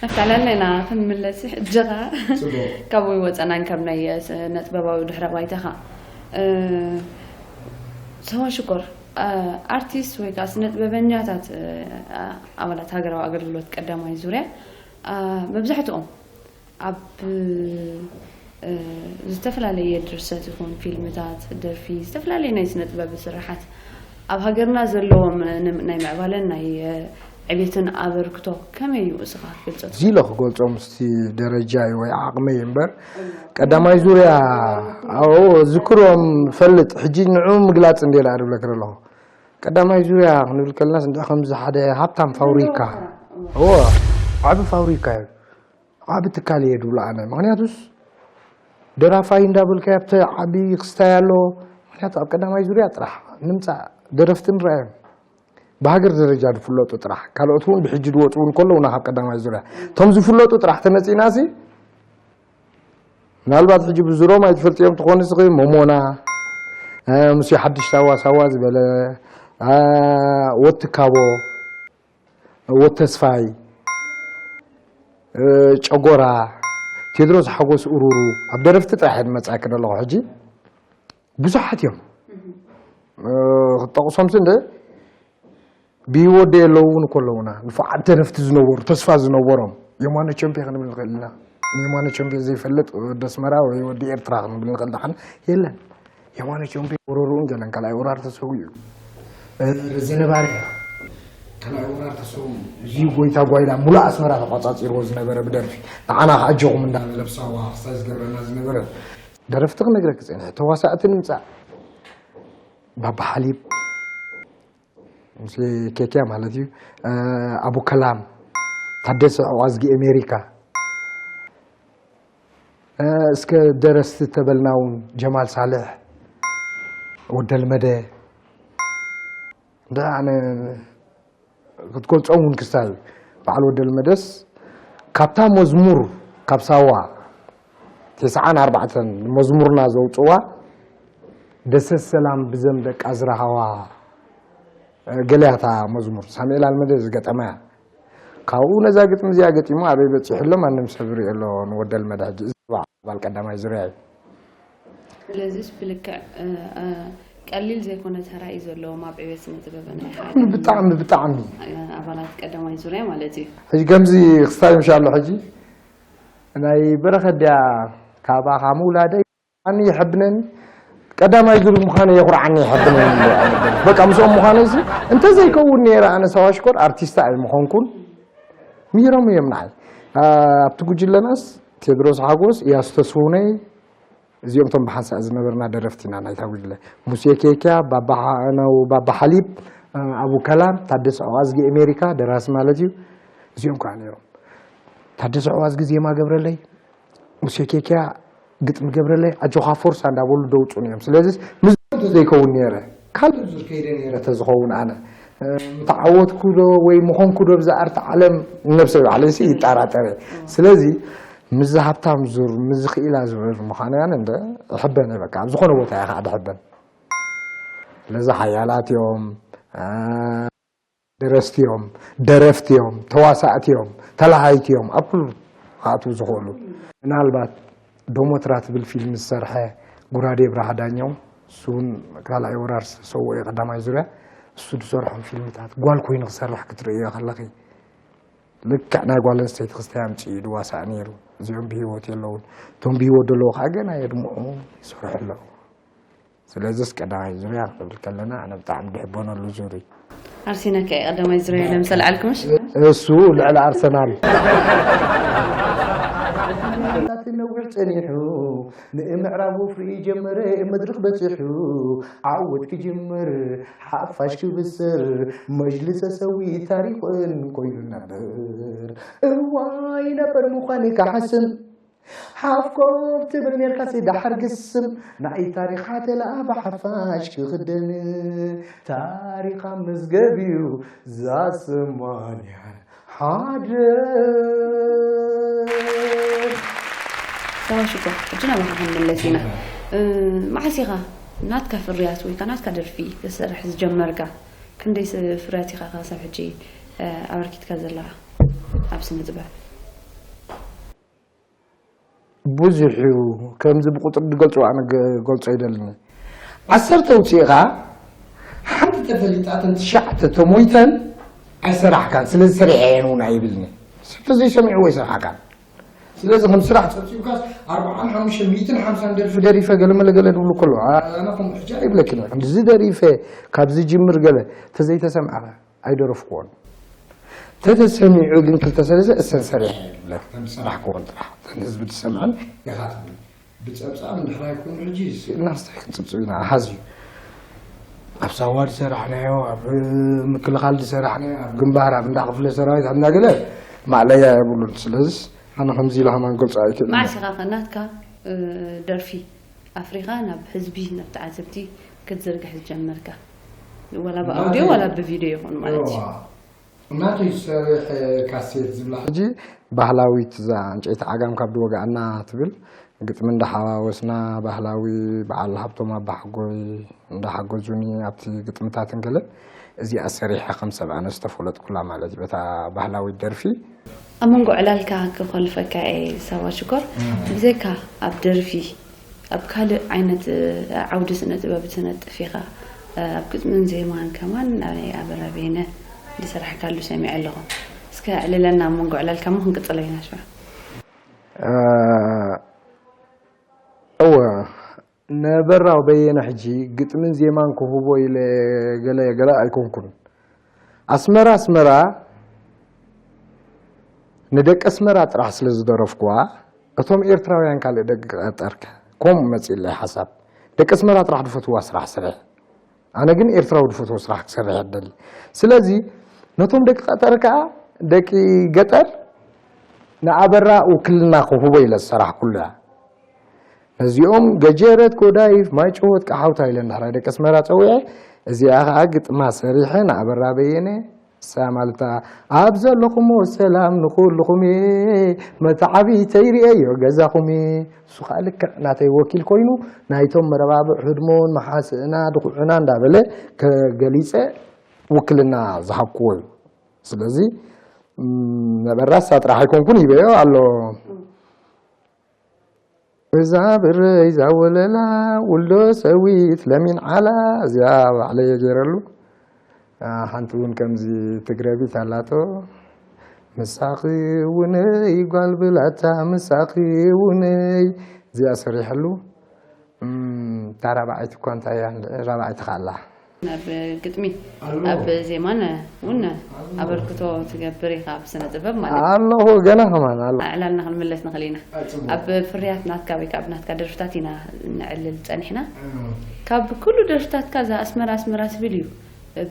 ናብታ ላለና ክንምለስ ሕጂ ኸ ካብኡ ይወፀናን ካብ ናይ ስነ ጥበባዊ ድሕረ ባይታኻ ሰዋ ሽኮር ኣርቲስት ወይ ከዓ ስነ ጥበበኛታት ኣባላት ሃገራዊ ኣገልግሎት ቀዳማይ ዙርያ መብዛሕትኦም ኣብ ዝተፈላለየ ድርሰት ይኹን ፊልምታት፣ ደርፊ፣ ዝተፈላለየ ናይ ስነ ጥበብ ስርሓት ኣብ ሃገርና ዘለዎም ናይ ምዕባለን ናይ ዕቤትን ኣበርክቶ ከመይ እዩ እስኻ ክትገልጾ እዚ ኢለ ትኽእል? ክገልጾ ምስቲ ደረጃ ወይ ዓቕመይ እምበር ቀዳማይ ዙርያ ኣዎ ዝክሮም ፈልጥ ሕጂ ንዑ ምግላፅ እንዴ ዳ ድብለክ ኣለኹ ቀዳማይ ዙርያ ክንብል ከለናስ እንደ ከምዚ ሓደ ሃብታም ፋብሪካ እዎ ዓቢ ፋብሪካ እዩ ዓቢ ትካል እየ ድብሎ ኣነ ምክንያቱስ ደራፋይ እንዳበልካዮ ኣብቲ ዓቢ ክስታይ ኣሎ ምክንያቱ ኣብ ቀዳማይ ዙርያ ጥራሕ ንምፃእ ደረፍቲ ንረኣዮም ብሃገር ደረጃ ዝፍለጡ ጥራሕ ካልኦት እውን ብሕጂ ዝወፁ እውን ከለውና ካብ ቀዳማይ ዙርያ እቶም ዝፍለጡ ጥራሕ ተመፂእና ሲ ምናልባት ሕጂ ብዙሮም ኣይትፈልጥዮም ትኾኑ ስኺ ሞሞና ምስ ሓድሽ ሳዋ ሳዋ ዝበለ ወትካቦ ወተስፋይ ጨጎራ ቴድሮስ ሓጎስ ኡሩሩ ኣብ ደረፍቲ ጥራሕ እየ ዝመፅኣኪ ዘለኹ ሕጂ ብዙሓት እዮም ክጠቕሶምሲ እንደ ብሂወት ዶ የለዉ እውን እኮ ኣለዉና ንፉዓት ደረፍቲ ዝነበሩ ተስፋ ዝነበሮም የማነ ቸምፔ ክንብል ንኽእል ኢና የማነ ቸምፔ ዘይፈልጥ ወዲ ኣስመራ ወይ ወዲ ኤርትራ ክንብል ንኽእል ደሓን የለን የማነ ቸምፔ ወረርኡን ገለን ካልኣይ ወራር ተሰዊኡ ረዘነ ባርያ ካልኣይ ወራር ተሰዊኡ እዚ ጎይታ ጓይላ ሙሉእ ኣስመራ ተቋፃፂርዎ ዝነበረ ብደርፊ ንዓና ከኣጀኹም እንዳበለ ብሳዋ ክሳይ ዝገብረና ዝነበረ ደረፍቲ ክነግረክ ፀኒሐ ተዋሳእቲ ንምፃእ ባባ ሓሊብ ምስ ኬክያ ማለት እዩ ኣቡ ከላም ታደሰ ዕዋዝጊ ኤሜሪካ እስከ ደረስቲ ተበልና እውን ጀማል ሳልሕ ወደልመደ እንደ ኣነ ክትገልፆም እውን ክስታይ እዩ በዓል ወደልመደስ ካብታ መዝሙር ካብ ሳዋ ተስዓን ኣርባዕተን መዝሙርና ዘውፅዋ ደሰ ሰላም ብዘም ደቃ ዝረሃዋ ገለያታ መዝሙር ሳሙኤል ኣልመደ ዝገጠመያ ካብኡ ነዛ ግጥሚ እዚኣ ገጢሙ ኣበይ በፂሑ ኣሎ ማንም ሰብ ሪኦ ኣሎ ንወደልመደ ሕጂ እዚ ባል ቀዳማይ ዙርያ እዩ ስለዚስ ብልክዕ ቀሊል ዘይኮነ ተራ እዩ ዘለዎም ኣብ ዕቤት ስነ ጥበብ ናይ ብጣዕሚ ብጣዕሚ ኣባላት ቀዳማይ ዙርያ ማለት እዩ ሕጂ ከምዚ ክስታይ ምሻ ኣሎ ሕጂ ናይ በረኸት ድያ ካባኻ ምውላደይ ኣኒ ይሕብነኒ ቀዳማይ ዙር ምዃነ የኹርዓኒ ይሕብነኒ በቃ ምስኦም ምዃነ ሲ እንተዘይከውን ነይረ ኣነ ሰዋሽኮር ኣርቲስታ ኣይምኾንኩን ሚሮም እዮም ንዓይ ኣብቲ ጉጅለናስ ቴድሮስ ሓጎስ እያሱ ተስፉነይ እዚኦም ቶም ብሓንሳእ ዝነበርና ደረፍቲ ኢና ናይታ ጉጅለ ሙሴ ኬክያ ባባ ሓሊብ ኣቡ ከላም ታደሰ ኣዋዝጊ ኣሜሪካ ደራሲ ማለት እዩ እዚኦም ከዓ ነይሮም ታደሰ ኣዋዝጊ ዜማ ገብረለይ ሙሴ ኬክያ ግጥሚ ገብረለይ ኣጆኻ ፎርሳ እንዳበሉ ደውፁን እዮም ስለዚ ምስ ዘይከውን ነይረ ካልእ ዙር ከይደ ነይረ ተዝኸውን ኣነ ምተዓወትኩ ዶ ወይ ምኾንኩ ዶ ብዛ ኣርቲ ዓለም ነብሰይ ባዕለይሲ ይጠራጠረ ስለዚ ምዚ ሃብታም ዙር ምዚ ክኢላ ዙር ምዃነያን እንደ እሕበን በቃ ኣብ ዝኾነ ቦታ እያ ከዓ ድሕበን ስለዚ ሓያላት እዮም ደረስቲ እዮም ደረፍቲ እዮም ተዋሳእቲ እዮም ተላሃይቲ እዮም ኣብ ኩሉ ክኣትዉ ዝኽእሉ ምናልባት ዶሞትራ ትብል ፊልም ዝሰርሐ ጉራዴ ብርሃ ዳኛው እሱ እውን ካልኣይ ወራር ዝተሰውኦ እዩ ቀዳማይ ዙርያ እሱ ዝሰርሖም ፊልምታት ጓል ኮይኑ ክሰርሕ ክትርእዮ ከለኺ ልክዕ ናይ ጓል ኣንስተይቲ ክስታይ ኣምፅኡ እዩ ዝዋሳእ ነይሩ እዚኦም ብሂወት የለውን እቶም ብሂወት ዘለዉ ከዓ ገና የድምዑ ይሰርሑ ኣለዉ ስለዚስ ቀዳማይ ዙርያ ክብል ከለና ኣነ ብጣዕሚ ድሕበነሉ ዙር እዩ ኣርሲነካ እየ ቀዳማይ ዙርያ ኢለ ምስ ኣልዓልኩምሽ እሱ ልዕሊ ኣርሰናል ነዊሕ ፀኒሑ ንእምዕራብ ወፍሪ ጀመረ መድረኽ በፂሑ ዓወት ክጅምር ሓፋሽ ክብስር መጅልሰ ሰዊ ታሪኽን ኮይኑ ነበር እዋይ ነበር ምዃን ክሓስም ሓፍኮም ትብል ኔርካሲ ዳሓር ግስም ናይ ታሪኻ ተለኣ ብሓፋሽ ክኽደን ታሪኻ መዝገብ እዩ ዛሰማንያ ሓደ ሰባ ሽኮር ሕጂ ናባኻ ክንምለስ ኢና መዓስ ኢኻ ናትካ ፍርያት ወይ ከኣ ናትካ ደርፊ ክትሰርሕ ዝጀመርካ፣ ክንደይ ስ-፣ ፍርያት ኢኻ ክሳብ ሕጂ፣ እ፣ ኣበርኪትካ ዘለኻ ኣብ ስነ ጥበብ? ብዙሕ እዩ። ከምዚ ብቁፅሪ ዝገልፅዎ ኣነ ገ-፣ ገልፆ ኣይደልን። ዓሰርተ ኣውፂእኻ ሓንቲ ተፈሊጣተን ትሽዓተ ተሞይተን ኣይሰራሕካን። ስለዚ ሰሪሐ እየን እውን ኣይብልኒ። ሰብ ተዘይሰሚዕዎ ኣይሰራሕካን። ስለዚ ከም ስራሕ ፀብፂብካስ ኣርብዓን ሓሙሽተ ሚእትን ሓምሳን ደርፊ ደሪፈ ገለ መለ ገለ ድብሉ ከሎ፣ ኣነ ከምኡ ሕጂ ኣይብለክን እየ። ከምዚ ደሪፈ ካብ ዝጅምር ገለ ተዘይተሰምዐ ኣይደረፍክዎን። ተተሰሚዑ ግን ክልተ ሰለስተ እሰን ሰሪሐ እየ ዝብለካ፣ ከም ዝሰራሕክዎን ጥራሕ። እተን ህዝቢ ዝሰምዐን ኢኻ ትብል። ብፀብፃብ እንድሕር ኣይኮኑ ሕጂ ስኢልና ስታይ ክንፅብፅብ ኢና። ኣሃዝ እዩ። ኣብ ሳዋ ዝሰራሕናዮ፣ ኣብ ምክልኻል ዝሰራሕናዮ፣ ኣብ ግንባር፣ ኣብ እንዳ ክፍለ ሰራዊት፣ ኣብ እንዳገለ ማእለያ የብሉን። ስለዚስ ኣነ ከምዚ ኢለ ከማን ገልፆ ኣይክእልን። መዓስ ኢኻ ከ ናትካ፣ እ፣ ደርፊ ኣፍሪኻ ናብ ህዝቢ፣ ናብ ተዓዘብቲ ክትዝርግሕ ዝጀመርካ? ወላ ብኣውድዮ ናተይ ወላ ብቪድዮ ይኹን ማለት እዩ። እዋ፣ ናተይ ዝሰርሕ ካሴት ዝብላ ሕጂ ባህላዊት እዛ ዕንጨይቲ ዓጋም ካብ ድወግኣና ትብል ግጥሚ እንዳሓዋወስና፣ ባህላዊ በዓል ሃብቶም ኣባሓጎይ እንዳሓገዙኒ ኣብቲ ግጥምታትን ገለ፣ እዚኣ ሰሪሐ ከም ሰብኣነ ዝተፈለጥኩላ ማለት እዩ፣ በታ ባህላዊት ደርፊ። ኣብ መንጎ ዕላልካ ክኾልፈካ እየ፣ ሳዋ ሽኮር። እም። ብዘይካ ኣብ ደርፊ፣ ኣብ ካልእ ዓይነት፣ እ፣ ዓውዲ ስነ ጥበብ ትነጥፍ ኢኻ። እ፣ ኣብ ግጥምን ዜማን ከማን ናይ ኣበራ በየነ ዝሰራሕካሉ ሰሚዐ ኣለኹ። እስከ ኣዕልለና ኣብ መንጎ ዕላልካ እሞ ክንቅጽሎ ኢና ሽዑ። እ፣ እወ፣ ነበራው በየነ ሕጂ ግጥምን ዜማን ክህቦ ኢለ ገለ ገለ ኣይኮንኩን። ኣስመራ፣ ኣስመራ ንደቂ ኣስመራ ጥራሕ ስለ ዝደረፍኩዋ፣ እቶም ኤርትራውያን ካልእ ደቂ ቀጠር ከ ከምኡ መጺእለይ ሓሳብ። ደቂ ኣስመራ ጥራሕ ዝፈትዋ ስራሕ ስርሕ። ኣነ ግን ኤርትራዊ ዝፈትዎ ስራሕ ክሰርሕ እደሊ። ስለዚ ነቶም ደቂ ቀጠር ከኣ፣ ደቂ ገጠር ንኣበራ ውክልና ክህቦ ኢለ ዝሰራሕኩሉ እያ። ነዚኦም ገጀረት፣ ጎዳይፍ፣ ማይጨዎት፣ ቀሓውታ ኢለ እንድሕር ደቂ ኣስመራ ጸዊዐ፣ እዚኣ ከኣ ግጥማ ሰሪሐ ንኣበራ በየነ፣ እሳ ማለታ፣ ኣብ ዘለኹሞ ሰላም ንኹልኹም እየ፣ መተዓቢተይ ርእየዮ ገዛኹም እየ። እሱ ከኣ ልክዕ ናተይ ወኪል ኮይኑ፣ ናይቶም መረባብዕ ህድሞን መሓስእና ድኹዕና እንዳበለ ከገሊጸ ውክልና ዝሃብክዎ እዩ። ስለዚ፣ እም፣ ነበራ እሳ ጥራሕ ኣይኮንኩን ሂበዮ ኣሎ። እዛ ብረይ እዛ ወለላ ውልዶ ሰዊት ለሚን ዓላ፣ እዚኣ ባዕለይ እየ ገይረሉ። አ፣ ሓንቲ እውን ከምዚ ትግረቢት ኣላቶ። ምሳኺ እውነይ ጓል ብላታ ምሳኺ እውነይ፣ እዚኣ ሰሪሐሉ። እም፣ እታ ራብዓይቲ እኳ እንታይ እያ? ራብዓይቲ ከ ኣላ። ኣብ ግጥሚ፣ ኣሎ። ኣብ ዜማን እውን ኣሎ። ኣበርክቶ ትገብር ኢኻ፣ ኣብ ስነ ጥበብ ማለት እዩ። ኣለኹ፣ ገና ከማን ኣሎ። ዕላልና ክንምለስ ንኽእል ኢና። ኣይ፣ ጽቡቕ። ኣብ ፍርያት ናትካ ወይ ከኣ ኣብ ናትካ ደርፍታት ኢና ነዕልል ጸኒሕና። እም። ካብ ኩሉ ደርፍታትካ እዛ ኣስመራ ኣስመራ ትብል እዩ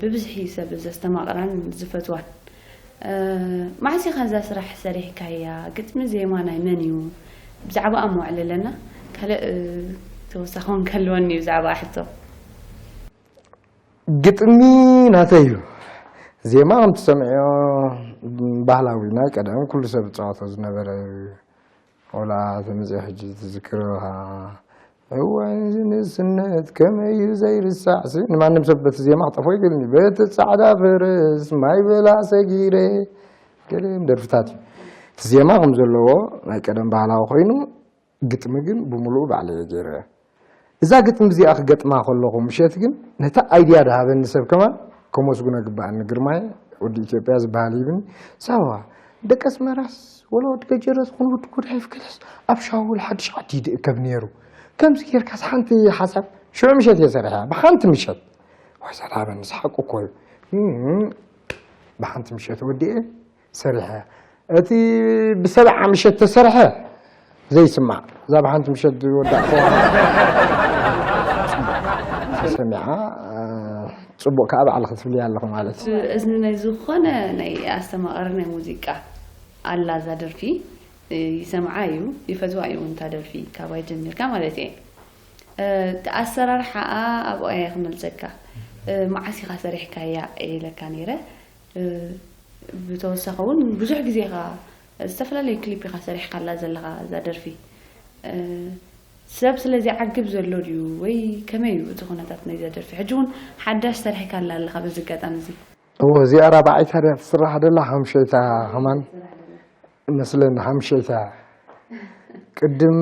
ብብዝሒ ሰብ ዘስተማቕራን ዝፈትዋን። እ፣ መዓስ ኢኻ እዛ ስራሕ ሰሪሕካያ? ግጥሚ ዜማ ናይ መን እዩ? ብዛዕባኣ እሞ ኣዕልለና። ካልእ፣ እ፣ ተወሳኺ እውን ከልወኒ እዩ ብዛዕባኣ ሕቶ። ግጥሚ ናተይ እዩ። ዜማ ከም ትሰምዕዮ ባህላዊ ናይ ቀደም ኩሉ ሰብ ዝጻወቶ ዝነበረ እዩ። ወላ ተመጺኦ ሕጂ ትዝክሮ ኢኻ። እዋይ እዚ ንእስነት ከመይ እዩ ዘይርሳዕ ሲ፣ ንማንም ሰብ በቲ ዜማ ክጠፍኦ ይክእልኒ። በቲ ጻዕዳ ፈረስ ማይ በላ ሰጊረ፣ ገለ ደርፍታት እዩ። እቲ ዜማ ከም ዘለዎ ናይ ቀደም ባህላዊ ኮይኑ፣ ግጥሚ ግን ብምሉኡ ባዕለይ እየ ገይረ። እዛ ግጥሚ እዚኣ ክገጥማ ከለኹ ምሸት ግን ነታ ኣይድያ ዝሃበኒ ሰብ ከማን ከመስግኖ ይግባኣኒ። ግርማይ ወዲ ኢትዮጵያ ዝበሃል ይብኒ፣ ሳዋ፣ ደቂ ኣስመራስ ወላ ወዲ ገጀረት ኩን ወዲ ጎዳይፍ ገለስ ኣብ ሻውል ሓድሽ ዓዲ ይድእከብ ነይሩ። ከምዚ ጌርካስ ሓንቲ ሓሳብ ሽዑ ምሸት እየ ሰሪሐ፣ ብሓንቲ ምሸት። ወይ ሰላመ፣ ንስ ሓቁ እኮ እዩ። እም፣ ብሓንቲ ምሸት ወዲኤ ሰሪሐ። እቲ ብሰብዓ ምሸት ተሰርሐ ዘይስማዕ። እዛ ብሓንቲ ምሸት ዝወዳእክዋ ሰሚዓ፣ ጽቡቕ ከኣ ባዕልኺ ትብልያ ኣለኺ ማለት እዩ። እዝኒ ናይ ዝኾነ ናይ ኣስተማቓሪ ናይ ሙዚቃ ኣላ እዛ ደርፊ፣ ይሰምዓ እዩ፣ ይፈትዋ እዩ እውን እታ ደርፊ ካባይ ጀሚርካ ማለት እየ። እቲ ኣሰራርሓኣ ኣብኣ እየ ክመልሰካ። መዓስ ኢኻ ሰሪሕካያ ኢለካ ነይረ። ብተወሳኺ እውን ብዙሕ ግዜ ኢኻ ዝተፈላለየ ክሊፕ ኢኻ ሰሪሕካላ ዘለኻ እዛ ደርፊ። እ፣ ሰብ ስለዚ ዓግብ ዘሎ ድዩ ወይ ከመይ እዩ እቲ ኩነታት ናይዛ ደርፊ? ሕጂ እውን ሓዳሽ ሰሪሕካ ኣላ ኣለኻ በዚ ኣጋጣሚ እዚ። እዎ እዚኣ ራብዓይታ ድያ ትስራሕ ደላ ሓምሸይታ ከማን መስለኒ ሓምሸይታ ቅድም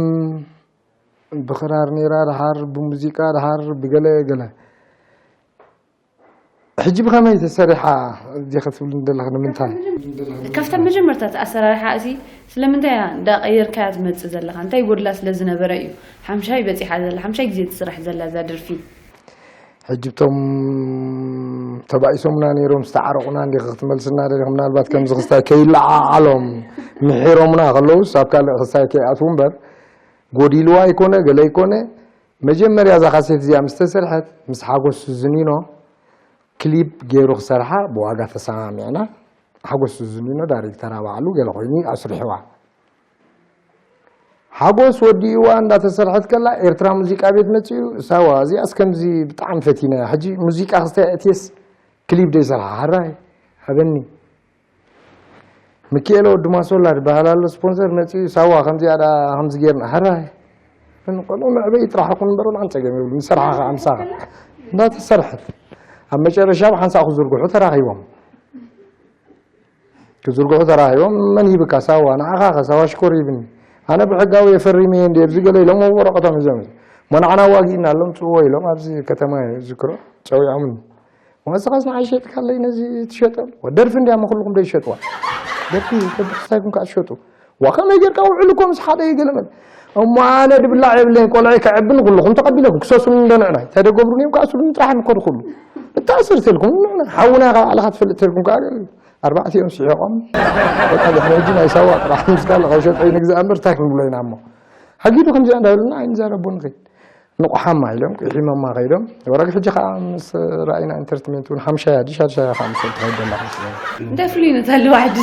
ብክራር ነይራ ድሓር ብሙዚቃ ድሓር ብገለ ገለ ሕጂ ብኸመይ ተሰሪሓ እዚ ክትብል እንደለኽ ንምንታይ ካብታ መጀመርታ እቲ ኣሰራርሓ እዚ ስለምንታይ እያ እንዳቀየርካያ ትመፅእ ዘለኻ እንታይ ጎድላ ስለ ዝነበረ እዩ ሓምሻይ በፂሓ ዘላ ሓምሻይ ግዜ ትስራሕ ዘላ እዛ ደርፊ ሕጂ እቶም ተባኢሶምና ነይሮም ዝተዓረቑና እንዲኺ ክትመልስና ደሊኺ ምናልባት ከምዚ ክስታይ ከይለዓዓሎም ምሒሮምና ከለውስ ኣብ ካልእ ክስታይ ከይኣትዉ እምበር ጎዲልዋ ኣይኮነ ገለ ኣይኮነ መጀመርያ እዛ ካሴት እዚኣ ምስ ተሰርሐት ምስ ሓጎስ ዝኒኖ ክሊፕ ገይሩ ክሰርሓ ብዋጋ ተሰማሚዕና ሓጎስ ዝኒኖ ዳይሬክተራ ባዕሉ ገለ ኮይኑ ኣስሪሕዋ ሓጎስ ወዲእዋ እንዳተሰርሐት ከላ ኤርትራ ሙዚቃ ቤት መፅኡ ሳዋ እዚኣስ ከምዚ ብጣዕሚ ፈቲና ሕጂ ሙዚቃ ክስታይ ኣእትየስ ክሊፕ ዶ ይሰርሓ ሓራይ ሃበኒ ምኪኤለ ወዲ ማሶላ ዝበሃል ኣሎ ስፖንሰር መፅኡ ሳዋ ከምዚኣ ዳ ከምዚ ጌርና ሓራይ ቆልዑ መዕበይ ጥራሕ ይኹን እምበር ላን ፀገም የብሉ ንሰርሓ ከዓ ምሳኻ እንዳተሰርሐት ኣብ መጨረሻ ብሓንሳእ ክዝርግሑ ተራኺቦም ክዝርግሑ ተራኺቦም መን ሂብካ ሳዋ ንዓኻ ከ ሳዋ ሽኮር ሂብኒ ኣነ ብሕጋዊ የፈሪመ እየ እንዲ ኣብዚ ገለ ኢሎም ወረቐቶም ሂዞም እሞ ንዓና ዋጊእና ኣሎም ፅዎ ኢሎም ኣብዚ ከተማ ዝክሮ ፀዊዖምኒ ወስኻስ ንዓይ ሸጥካለይ ነዚ ትሸጠሉ ደርፊ እንዲያ መክልኩም ዶ ይሸጥዋ ደርፊ በብክስታይኩም ከዓ ትሸጡ ዋ ከመይ ጌርካ ውዕል እኮ ምስ ሓደ ይገለመል እሞ ኣነ ድብላዕ የብለይን ቆልዐይ ከዕብን ኩልኹም ተቐቢለኩም ክሰሱኒ እንዶ ንዕናይ እንታይ ደገብሩኒ እዮም ከኣስሩኒ ጥራሕ ምከዱ ኩሉ ብታእስር ተልኩም ንዕና ሓውና ካብ ባዕልኻ ትፈልጥ ተልኩም ከዓ ኣርባዕቲኦም ስሒቖም በቃ ድሕሪ ሕጂ ናይ ሳዋ ጥራሕ ምስ ካልእ ካብ ሸጠይ ንግዛእ እምበር እንታይ ክንብሎ ኢና እሞ ሓጊዱ ከምዚኣ እንዳበሉና ኣይንዛረቦ ንኸይድ ንቑሓማ ኢሎም ቁሒሞማ ከይዶም ወረግ ሕጂ ከዓ ምስ ራእይና ኢንተርትሜንት እውን ሓምሻያ ድሻ ድሻያ ከዓ ምስ ትኸይድ ደላ እንታይ ፍሉይነት ኣለዋ ሕጂ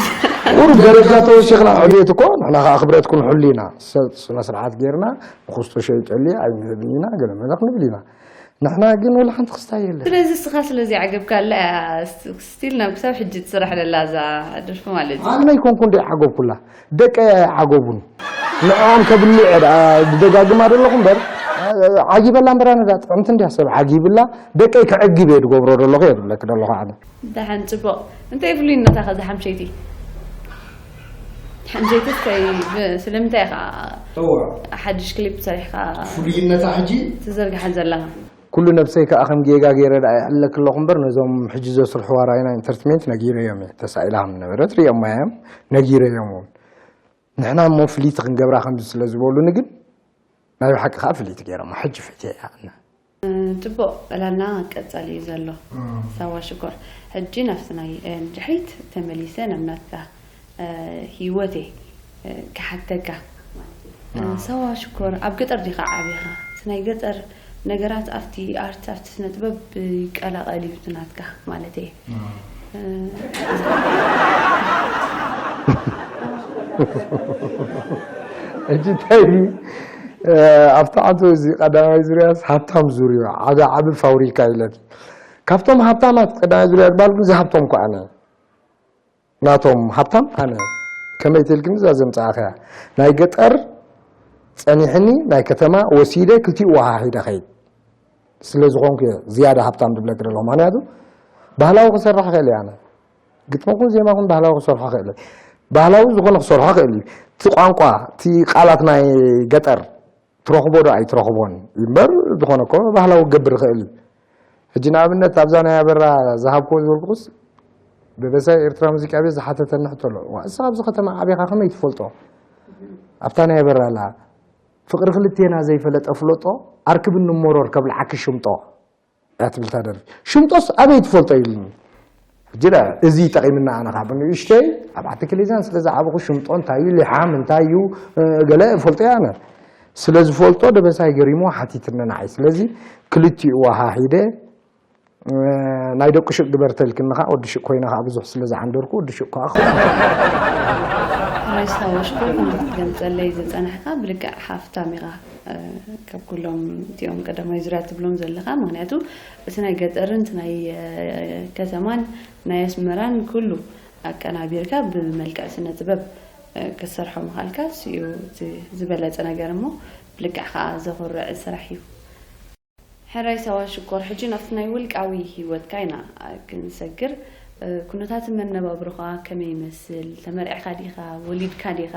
ቁሩብ ደረጃ ተወሲኽና ዕቤት እኮ ንሕና ከዓ ክብረት ክንሕሉ ኢና ስነ ስርዓት ጌርና ንክስቶ ሸይጠሊ ኣይንህብን ኢና ገለ መለ ክንብል ኢና ንሕና ግን ወላ ሓንቲ ክስታይ የለን ስለዚ እስኻ ስለዚ ዓገብካ ኣላ ስቲል ናብ ክሳብ ሕጂ ትስራሕ ደላ እዛ ደርፊ ማለት እዩ ኣነ ይኮንኩ እንደ ዓገብኩላ ደቀይ ኣይዓገቡን ንዕኦም ከብልዕ ደጋግማ ደለኹ እምበር ዓጊበላ እምበር ኣነ ጥዕምቲ እንዲያ ሰብ ዓጊብላ ደቀይ ከዕግብ እየ ዝገብሮ ደለኹ እየ ዝብለክ ደለኹ ኣነ ደሓን ፅቡቕ እንታይ ፍሉይነታ ከዛ ሓምሸይቲ ሓምሸይቲ እስከይ ስለምንታይ ኢኻ ሓድሽ ክሊፕ ሰሪሕካ ፍሉይነታ ሕጂ ትዘርግሓ ዘለኻ ኩሉ ነብሰይ ከዓ ከም ጌጋ ገይረ ደኣ ይሕለክ ኣለኹ እምበር ነዞም ሕጂ ዘስርሕዋ ራይና ኢንተርትሜንት ነጊረዮም እየ ተሳኢላ ከም ዝነበረት ርእዮማ እዮም ነጊረዮም እውን ንሕና እሞ ፍልይቲ ክንገብራ ከምዚ ስለ ዝበሉኒ ግን ናይ ብሓቂ ከዓ ፍልይቲ ገይሮማ ሕጂ ፈትየ እያ ኣነ ጽቡቕ ዕላልና ቀጻሊ እዩ ዘሎ ሳዋ ሽኮር ሕጂ ናብቲ ናይ ንድሕሪት ተመሊሰ ናብ ናትካ ህይወት እየ ክሓተካ ሳዋ ሽኮር ኣብ ገጠር ዲኻ ዓቢኻ እቲ ናይ ገጠር ነገራት ኣብቲ ኣርት ኣብቲ ስነ ጥበብ ይቀላቐል እዩ እቲ ናትካ ማለት እየ ሕጂ እንታይ ኣብቲ ዓንቶ እዚ ቀዳማይ ዙርያስ ሃብታም ዙርያ ዓቢ ዓቢ ፋብሪካ ኢለት ካብቶም ሃብታማት ቀዳማይ ዙርያ ዝበሃል ግን ዝሃብቶም እኮ ኣነ ናቶም ሃብታም ኣነ ከመይ ትልክኒ እዛ ዘምፃእኸያ ናይ ገጠር ፀኒሕኒ ናይ ከተማ ወሲደ ክልቲኡ ወሃሂደ ኸይድ ስለ ዝኾንኩ እየ ዝያዳ ሃብታም ዝብለክ ዘለኹ ምክንያቱ ባህላዊ ክሰርሕ ክእል እየ ኣነ ግጥምኹን ዜማኹን ባህላዊ ክሰርሖ ክእል እየ ባህላዊ ዝኾነ ክሰርሖ ክእል እዩ እቲ ቋንቋ እቲ ቃላት ናይ ገጠር ትረኽቦ ዶ ኣይትረኽቦን እምበር ዝኾነ እኮ ባህላዊ ክገብር ይኽእል እዩ ሕጂ ንኣብነት ኣብዛ ናይ ኣበራ ዝሃብክዎ ዝበልኩስ ደበሳይ ኤርትራ ሙዚቃ ቤት ዝሓተተኒ ሕቶ ኣሎ ዋ እስኻ ኣብዚ ከተማ ዓቢኻ ከመይ ትፈልጦ ኣብታ ናይ ኣበራ ኣላ ፍቕሪ ክልቴና ዘይፈለጠ ፍለጦ ኣርክብኒ ሞሮር ከብልዓኪ ሽምጦ እያ ትብል እታ ደርፊ። ሽምጦስ ኣበይ ትፈልጦ ኢሉኒ። ሕጂ ደኣ እዚ ይጠቒምና ኣነ ካብ ንእሽተይ ኣብ ዓዲ ክሊዛን ስለ ዝዓበኹ ሽምጦ እንታይ እዩ፣ ሊሓም እንታይ እዩ ገለ እፈልጦ እየ ኣነ። ስለ ዝፈልጦ ደበሳይ ገሪምዎ ሓቲትኒ ንዓይ። ስለዚ ክልቲኡ ወሃሂደ ናይ ደቂ ሹቕ ግበር ተልክኒ ከኣ ወዲ ሹቕ ኮይነ ከኣ ብዙሕ ስለ ዝዓንደርኩ ወዲ ሹቕ ከኣ ክኸውን። ራይስታ ወሽኮ ከም ክትገልጸለይ ዝጸናሕካ ብልክዕ ሃፍታም ኢኻ። ካብ ኩሎም እቲኦም ቀዳማይ ዙርያ ትብሎም ዘለኻ ምክንያቱ እቲ ናይ ገጠርን እቲ ናይ ከተማን ናይ ኣስመራን ኩሉ ኣቀናቢርካ ብመልክዕ ስነ ጥበብ ክትሰርሖ ምኻልካ እሱ እዩ እቲ ዝበለፀ ነገር እሞ ልክዕ ከዓ ዘኹርዕ ስራሕ እዩ። ሕራይ ሳዋ ሽኮር፣ ሕጂ ናብቲ ናይ ውልቃዊ ህይወትካ ኢና ክንሰግር። ኩነታት መነባብሮኻ ከመይ ይመስል? ተመርዕኻ ዲኻ? ወሊድካ ዲኻ?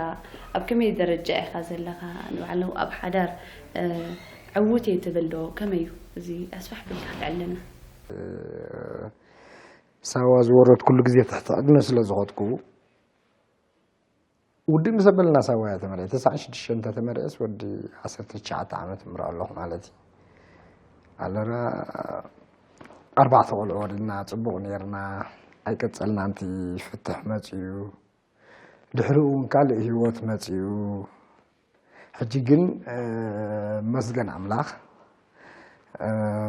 ኣብ ከመይ ደረጃ ኢኻ ዘለኻ? ንባዕሉ ኣብ ሓዳር ዕዉት እየ ትብል ዶ? ከመይ እዩ? እዚ ኣስፋሕ ብልካ ክትዕልና። ሳዋ ዝወረድኩሉ ግዜ ትሕቲ ዕድመ ስለ ዝኸድኩ ውድእ ምስ ኣበልና ሳዋ እያ ተመርዒ። ተስዓን ሽዱሽተን እንተተመርዐስ ወዲ ዓሰርተ ትሽዓተ ዓመት እምርዖ ኣለኹ ማለት እዩ። ኣለና ኣርባዕተ ቆልዑ ወሊድና፣ ጽቡቕ ነይርና። ኣይቀጸልናን፣ እቲ ፍትሕ መጺኡ። ድሕሪኡ እውን ካልእ ህይወት መጺኡ። ሕጂ ግን መስገን ኣምላኽ፣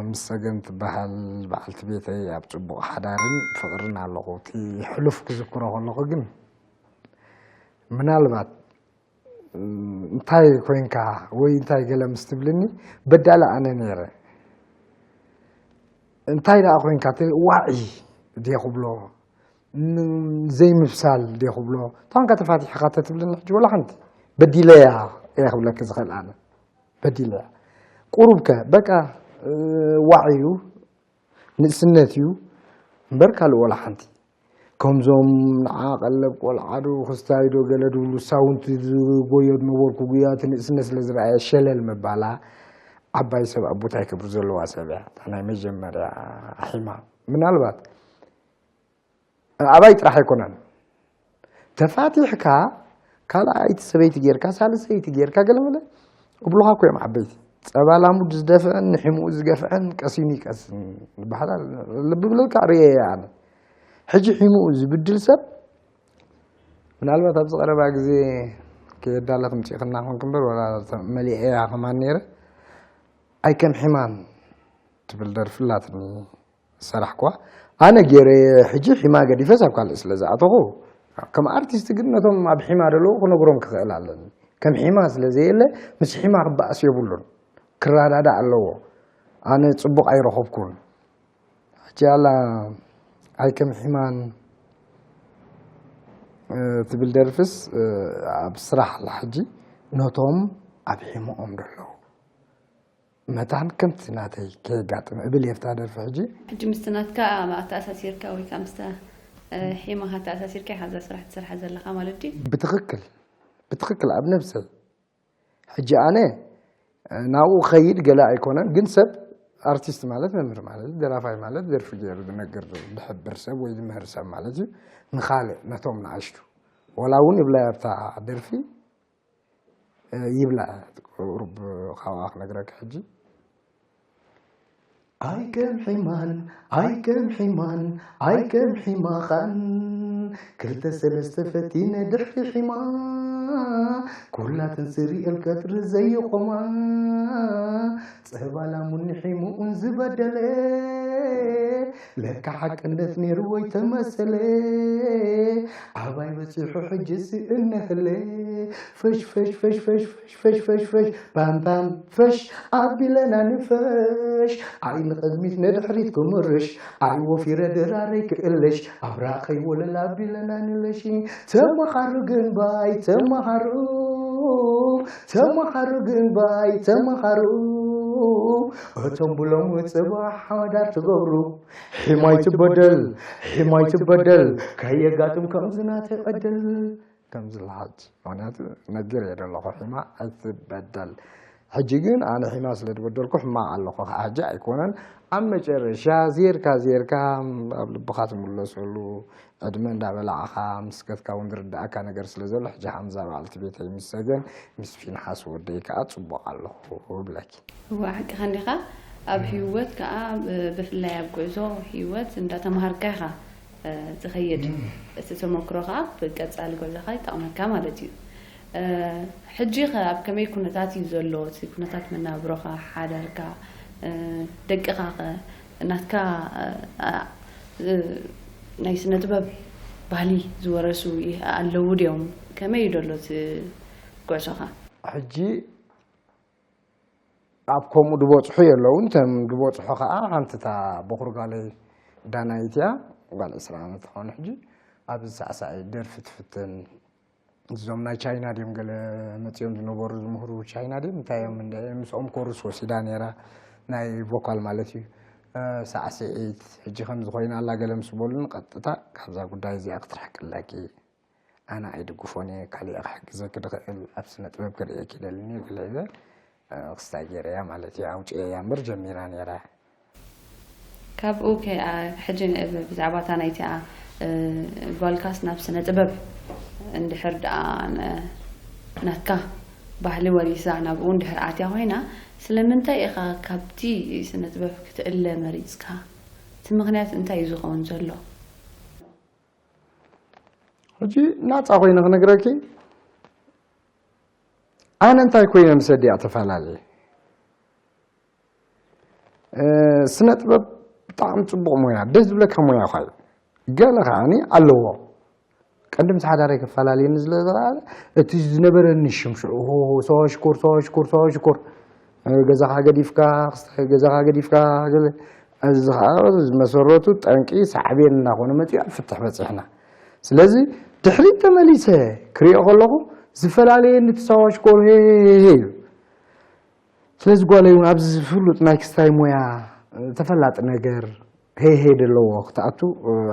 ምስ ሰገን ትበሃል በዓልቲ ቤተይ ኣብ ጽቡቕ ሓዳርን ፍቕርን ኣለኹ። እቲ ሕሉፍ ክዝክሮ ከለኹ ግን ምናልባት እንታይ ኮይንካ ወይ እንታይ ገለ ምስ ትብልኒ በዳሊ ኣነ ነይረ። እንታይ ደኣ ኮይንካ እቲ ዋዒ ድየ ክብሎ፣ ን- ዘይምብሳል ድየ ክብሎ። እንታ ኮንካ ተፋቲሕኻ ተትብልኒ ሕጂ ወላ ሓንቲ በዲለያ እየ ክብለኪ ዝኽእል ኣነ። በዲለያ። ቁሩብከ በቃ ዋዒ እዩ፣ ንእስነት እዩ እምበር ካልእ ወላ ሓንቲ። ከምዞም ንዓ ቀለብ ቆልዓ ዶ ክስታይ ዶ ገለ ድብሉ ሳውንቲ ዝጎዮ ዝነበርኩ ጉያ እቲ ንእስነት ስለ ዝረኣየ ሸለል ምባላ ዓባይ ሰብ ኣቦታይ ክብሪ ዘለዋ ሰብ እያ። እታ ናይ መጀመርያ ሒማ ምናልባት ኣባይ ጥራሕ ኣይኮነን ተፋቲሕካ ካልኣይቲ ሰበይቲ ጌርካ ሳልሰይቲ ጌርካ ገለመለ እብሉኻ እኮ እዮም ዓበይቲ። ጸባ ላሙድ ዝደፍዐን ንሒሙኡ ዝገፍዐን ቀሲኑ ይቀስን ዝበሃል ልቢ ብለልካ ርእየ እየ ኣነ። ሕጂ ሒሙኡ ዝብድል ሰብ ምናልባት ኣብዚ ቀረባ ግዜ ከየዳለ ክምፅእ ክና ኮንክ እምበር ወላ መሊአ እያ ከማን ነይረ። ኣይከም ሒማን ትብል ደርፊ ኣላትኒ ዝሰራሕኩዋ። ኣነ ገይረ ሕጂ ሒማ ገዲፈስ ኣብ ካልእ ስለ ዝኣተኹ ከም ኣርቲስት ግን ነቶም ኣብ ሒማ ዘለዉ ክነግሮም ክኽእል ኣለኒ። ከም ሒማ ስለ ዘየለ ምስ ሒማ ክበኣስ የብሉን፣ ክረዳዳእ ኣለዎ። ኣነ ፅቡቕ ኣይረኸብኩን። ሕጂ ኣላ ኣይከም ሒማን ትብል ደርፍስ ኣብ ስራሕ ኣላ ሕጂ ነቶም ኣብ ሒሞኦም ደለዉ መታን ከምቲ ናተይ ከየጋጥም እብል እየ ኣብታ ደርፊ ሕጂ። ሕጂ ምስቲ ናትካ ኣተኣሳሲርካ ወይ ከዓ ምስታ ሒማኻ ኣተኣሳሲርካ ኢኻ እዛ ስራሕ ትሰርሓ ዘለኻ ማለት ድዩ? ብትኽክል ብትኽክል ኣብ ነብሰይ ሕጂ ኣነ ናብኡ ክኸይድ ገለ ኣይኮነን፣ ግን ሰብ ኣርቲስት ማለት መምህር ማለት እዩ፣ ደራፋይ ማለት ደርፊ ገይሩ ዝነግር ዝሕብር ሰብ ወይ ዝምህር ሰብ ማለት እዩ። ንኻልእ ነቶም ንኣሽቱ ወላ እውን ይብላያ ኣብታ ደርፊ ይብላ ቁሩብ ካብኣ ክነግረካ ሕጂ። ኣይከም ሒማን ኣይከም ሒማን ኣይከም ሒማኻን ክልተ ሰለስተ ፈቲነ ድሕሪ ሒማ ኩላተን ስሪኤል ቀትሪ ዘይቆማ ጸባ ላሙኒ ሒሙኡን ዝበደለ ለካ ሓቅነት ነይሩ ወይ ተመሰለ ኣባይ በጺሑ ሕጂ ስእነህለ ፈሽ ፈሽ ፈሽ ፈሽ ፈሽ ፈሽ ፈሽ ፈሽ ባም ባም ፈሽ ኣቢለና ንፈሽ ኣይ ንቕድሚት ንድሕሪት ክምርሽ ኣይ ወፊረ ድራረይ ክእለሽ ኣብራኸይ ወለል ኣቢለና ንለሽ ተመሃሩ ግን ባይ ተመሃሩ ተመሃሩ ግን ባይ ተመሃሩ እቶም ብሎም ጽባሕ ሓዳር ትገብሩ ሒማይ ትበደል ሒማይ ትበደል ከየጋጥም ከምዚ ናተይ ዕድል ከምዚ ለሓጭ ምክንያቱ ነግር እየ ዘለኹ ሒማ ኣይትበደል ሕጂ ግን ኣነ ሒማ ስለ ዝበደልኩ ሕማቕ ኣለኹ ከዓ ሕጂ ኣይኮነን ኣብ መጨረሻ ዜርካ ዜርካ ኣብ ልብኻ ትምለሰሉ ዕድመ እንዳበላዕኻ ምስከትካ እውን ዝርዳእካ ነገር ስለ ዘሎ ሕጂ ሓምዛ በዓልቲ ቤተይ ምስ ሰገን ምስ ፊንሓስ ወደይ ከዓ ፅቡቕ ኣለኹ እብለኪ እዋ ሓቅኻ እንዲኻ ኣብ ህይወት ከዓ ብፍላይ ኣብ ጉዕዞ ህይወት እንዳተምሃርካ ኢኻ ዝኸይድ እቲ ተመክሮ ከዓ ብቀፃሊ ጎልኻ ይጠቕመካ ማለት እዩ ሕጂ ከ ኣብ ከመይ ኩነታት እዩ ዘሎ እቲ ኩነታት መናብሮኻ ሓዳርካ ደቅኻ ከ ናትካ ናይ ስነ ጥበብ ባህሊ ዝወረሱ ኣለዉ ድዮም ከመይ እዩ ዘሎ እቲ ጉዕዞኻ ሕጂ ኣብ ከምኡ ዝበፅሑ የለውን እቶም ዝበፅሑ ከዓ ሓንቲ እታ በኩር ጓለይ ዳናይት እያ ጓል ዕስራ ዓመት ትኸውን ሕጂ ኣብዚ ሳዕሳዒ ደርፊ ትፍትን እዞም ናይ ቻይና ድዮም ገለ መጺኦም ዝነበሩ ዝምህሩ ቻይና ድዮም እንታይ እዮም እንደ ምስኦም ኮርስ ወሲዳ ነይራ ናይ ቮካል ማለት እዩ። ሳዕስዒት ሕጂ ከም ዝኾይና ኣላ ገለ ምስ በሉን ቀጥታ ካብዛ ጉዳይ እዚኣ ክትርሕቅላኪ ኣነ ኣይድግፎን እየ። ካሊእ ክሕግዘኪ ድኽእል ኣብ ስነ ጥበብ ክርእየኪ ደልኒ ገለ ኢለ ክስታይ ገይረያ ማለት እዩ። ኣውፅኤያ እምበር ጀሚራ ነይራ። ካብኡ ከ- አ- ሕጂ ን- ብዛዕባ እታ ናይቲኣ እ፣ ጓልካስ ናብ ስነ ጥበብ እንድሕር ደኣ ን- ናትካ ባህሊ ወሪሳ ናብኡ እንድሕር ኣትያ ኮይና ስለምንታይ ኢኻ ካብቲ ስነ ጥበብ ክትእለ መሪፅካ? እቲ ምክንያት እንታይ እዩ ዝኸውን ዘሎ? ሕጂ ናፃ ኮይነ ክነግረኪ ኣነ እንታይ ኮይነ ምስ ኣዲኣ ተፈላለየ። ስነ ጥበብ ብጣዕሚ ፅቡቕ ሞያ ደስ ዝብለካ ሞያ ኳ እዩ። ገለ ከዓኒ ኣለዎ ቀንዲ ምስ ሓዳረይ ከፈላለየኒ ዝለዝኸኣለ እቲ ዝነበረኒ ሽምሽዑ ሰዋ ሽኮር ሰዋ ሽኮር ሰዋ ሽኮር ገዛኻ ገዲፍካ ክስታይ ገዛኻ ገዲፍካ ገለ እዚ ከዓ ዝመሰረቱ ጠንቂ ሳዕቤን እናኾነ መፂኡ ኣብ ፍትሕ በፂሕና። ስለዚ ድሕሪት ተመሊሰ ክሪኦ ከለኹ ዝፈላለየኒ እቲ ሰዋ ሽኮር ሄ እዩ። ስለዚ ጓለይ እውን ኣብዚ ፍሉጥ ናይ ክስታይ ሞያ ተፈላጢ ነገር ሄሄ ደለዎ ክትኣቱ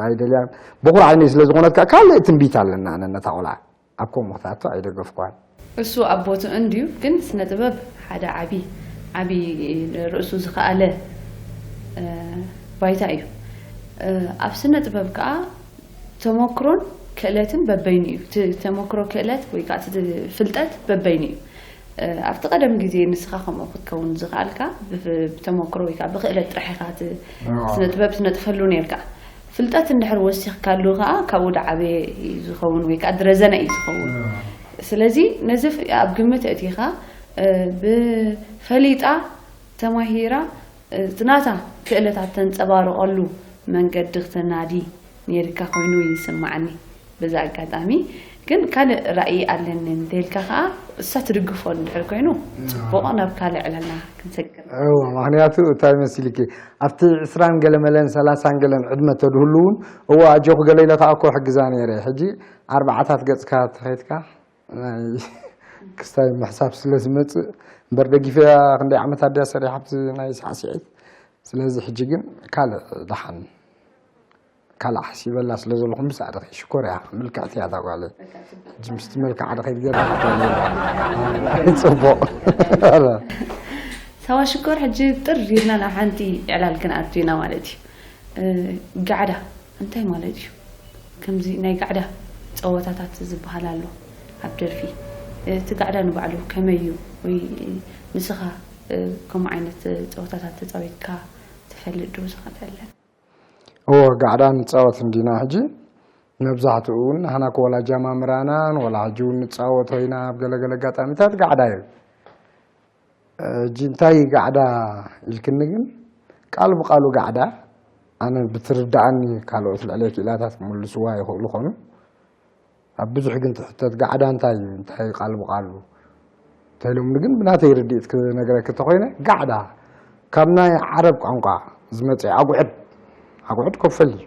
ኣይደልያን። በኹር ዓይነይ ስለ ዝኾነት ከዓ ካልእ ትንቢት ኣለና ኣነ ነታ ቆልዓ ኣብ ከምኡ ክትኣቱ ኣይደገፍኳን። እሱ ኣብ ቦትኡ እንድዩ ግን ስነ ጥበብ ሓደ ዓቢ ዓቢ ርእሱ ዝኸኣለ ባይታ እዩ። ኣብ ስነ ጥበብ ከዓ ተመክሮን ክእለትን በበይኑ እዩ። እቲ ተመክሮ ክእለት ወይ ከዓ እቲ ፍልጠት በበይኑ እዩ። ኣብቲ ቀደም ግዜ ንስኻ ከምኡ ክትከውን ዝኸኣልካ ብተመክሮ ወይ ከዓ ብክእለት ጥራሕ ኢኻ እቲ ስነ ጥበብ ትነጥፈሉ ነርካ። ፍልጠት እንድሕር ወሲኽካሉ ከዓ ካብኡ ድዓበየ እዩ ዝኸውን ወይ ከዓ ድረዘነ እዩ ዝኸውን። ስለዚ ነዚ ኣብ ግምት እቲኻ ብፈሊጣ ተማሂራ እቲ ናታ ክእለታት ተንፀባርቐሉ መንገዲ ክተናዲ ነይርካ ኮይኑ ይስማዓኒ። በዚ ኣጋጣሚ ግን ካልእ ራእይ ኣለኒ እንተይልካ ከዓ እሳ ትድግፎ እንድሕር ኮይኑ ፅቡቕ ናብ ካልእ ዕላልና ክንሰግር። እወ፣ ምኽንያቱ እንታይ መሲልኪ ኣብቲ ዕስራን ገለ መለን ሰላሳን ገለን ዕድመ ተድህሉ እውን እወ ኣጆኺ ገለ ኢለ ከዓ እኮ ሕግዛ ነይረ። ሕጂ ኣርባዓታት ገፅካ ተኸይድካ ናይ ክስታይ ምሕሳብ ስለ ዝመፅእ እምበር ደጊፈያ ክንደይ ዓመታት ድያ ሰሪሓ ኣብቲ ናይ ሳዕስዒት። ስለዚ ሕጂ ግን ካልእ ደሓን ካልእ ሓሲበላ ስለ ዘለኹ ምስ ኣደኺ ሽኮር እያ ምልክዕቲ እያ እታ ጓለይ። ሕጂ ምስቲ መልክዓ ደኺ ገይራ ክትበልኒ እያ። ፅቡቕ። ሳዋ ሽኮር ሕጂ ጥር ኢልና ናብ ሓንቲ ዕላል ክንኣቱ ኢና ማለት እዩ። ጋዕዳ እንታይ ማለት እዩ? ከምዚ ናይ ጋዕዳ ፀወታታት ዝበሃል ኣሎ ኣብ ደርፊ። እቲ ጋዕዳ ንባዕሉ ከመይ እዩ? ወይ ንስኻ ከምኡ ዓይነት ፀወታታት ተፃዊትካ ትፈልጥ ዶ? ዝኸተለን እወ ጋዕዳ ንፃወት እንዲና ሕጂ። መብዛሕትኡ እውን ንሕና ከ ወላ ጃማምራናን ወላ ሕጂ እውን ንፃወቶ ኢና ኣብ ገለገለ ኣጋጣሚታት ጋዕዳ እዩ። ሕጂ እንታይ ጋዕዳ ኢልክኒ ግን ቃል ብቃሉ ጋዕዳ ኣነ ብትርዳኣኒ ካልኦት ልዕለይ ክኢላታት ክምልስዋ ይኽእሉ ኾኑ ኣብ ብዙሕ ግን ትሕተት ጋዕዳ እንታይ እዩ እንታይ ቃል ብቃሉ እንተኢሎምኒ ግን ብናተይ ርድኢት ክነግረኪ እንተኾይነ ጋዕዳ ካብ ናይ ዓረብ ቋንቋ ዝመፀ ኣጉዕድ ኣጉዕድ ኮፈል እዩ።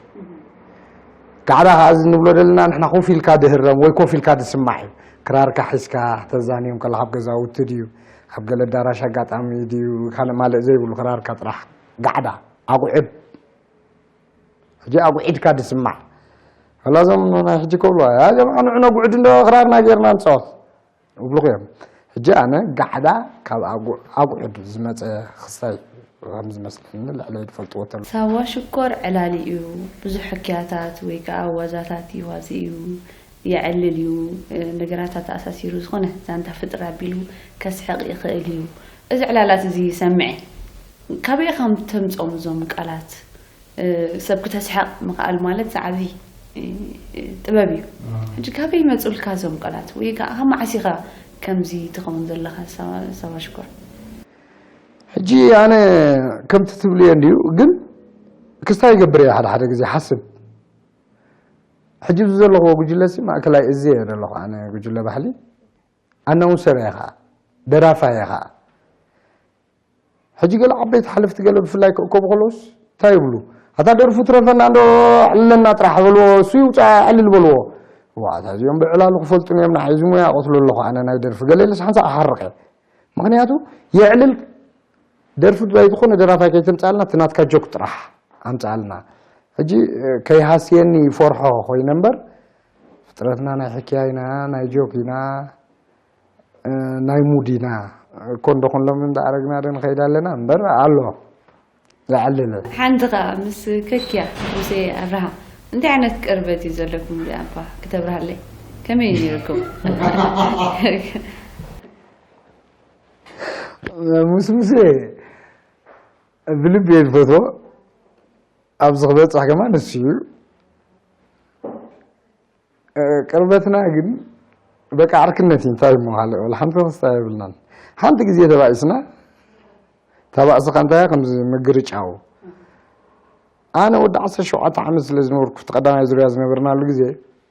ጋዕዳ ከዓ እዚ ንብሎ ዘለና ንሕና ኮፍ ኢልካ ድህረም ወይ ኮፍ ኢልካ ድስማዕ እዩ። ክራርካ ሒዝካ ተዛንዮም ከለካ ኣብ ገዛውቲ ድዩ ኣብ ገለ ኣዳራሽ ኣጋጣሚ ድዩ ካልእ ማልእ ዘይብሉ ክራርካ ጥራሕ ጋዕዳ ኣጉዕድ ሕጂ ኣጉዒድካ ድስማዕ ከላ እዞም ናይ ሕጂ ከብሉ ኣያ ጀምዓ ንዑ ነጉዕድ እንዶ ክራርና ጌርና ንፃወት እብልኹ እዮም። ሕጂ ኣነ ጋዕዳ ካብ ኣጉዕድ ዝመፀ ክስታይ ከም ዝመስለኒ ልዕለይ ዝፈልጥዎ ተሎ። ሳዋ ሽኮር ዕላሊ እዩ። ብዙሕ ሕክያታት ወይ ከዓ ዋዛታት ይዋዚ እዩ። የዕልል እዩ። ነገራት ኣተኣሳሲሩ ዝኾነ ዛንታ ፍጥር ኣቢሉ ከስሕቕ ይኽእል እዩ። እዚ ዕላላት እዚ ይሰምዕ እየ። ካበይ ኢኻ ተምፅኦም እዞም ቃላት? ሰብ ክተስሕቕ ምኽኣል ማለት ዝዓብይ ጥበብ እዩ። ሕጂ ካበይ ይመፁልካ እዞም ቃላት ወይ ከዓ ካብ መዓስ ኢኻ ከምዚ ትኸውን ዘለኻ ሳባ ሽኮር? ሕጂ ኣነ ከምቲ ትብልዮ እንድዩ ግን ክስታይ ይገብር እየ ሓደ ሓደ ግዜ ሓስብ ሕጂ ኣብዚ ዘለኽዎ ጉጅለ ሲ ማእከላይ እዚ እየ ዘለኹ ኣነ ጉጅለ ባሕሊ ኣናውንሰር እየ ከዓ ደራፋይ እየ ከዓ ሕጂ ገለ ዓበይቲ ሓለፍቲ ገለ ብፍላይ ክእከቡ ከለውስ እንታይ ይብሉ ኣታ ደርፉ ትረፈና እንዶ ዕልለና ጥራሕ በልዎ እሱ ይውፃ ዕልል በልዎ ዋታ እዚኦም ብዕላሉ ክፈልጡን እዮም። ንዓይ እዚ ሙያ እቐትሎ ኣለኹ ኣነ ናይ ደርፊ ገለ ኢለስ ሓንሳእ ክሓርቕ እየ። ምኽንያቱ የዕልል ደርፊ ባይ ዝኾነ ደራፋይ ከይተምጻልና እቲ ናትካ ጆክ ጥራሕ ኣምጻልና። ሕጂ ከይሃስየኒ ይፈርሖ ኮይነ እምበር ፍጥረትና ናይ ሕክያ ኢና፣ ናይ ጆክ ኢና፣ ናይ ሙድ ኢና። እኮ እንደኾን ሎም እንዳኣረግና ዶ ንኸይድ ኣለና እምበር ኣሎ። ይዓልለ። ሓንቲ ኸኣ ምስ ከኪያ ሙሴ ኣብርሃ እንታይ ዓይነት ቅርበት እዩ ዘለኩም? እዚኣ እኳ ክተብርሃለይ ከመይ እዩ ነይርኩም? ምስ ሙሴ ብልቢ እየ ዝፈትዎ። ኣብዚ ክበፅሕ ከማ ንሱ እዩ። ቅርበትና ግን በቃ ዓርክነት እዩ። እንታይ እሞ ካልእ ወላ ሓንቲ ክስታ የብልናን። ሓንቲ ግዜ ተባኢስና፣ ተባእሲ ከ እንታይ ከምዚ ምግርጫው። ኣነ ወዲ ዓሰርተ ሸውዓተ ዓመት ስለ ዝነበርኩ እቲ ቀዳማይ ዙርያ ዝነበርናሉ ግዜ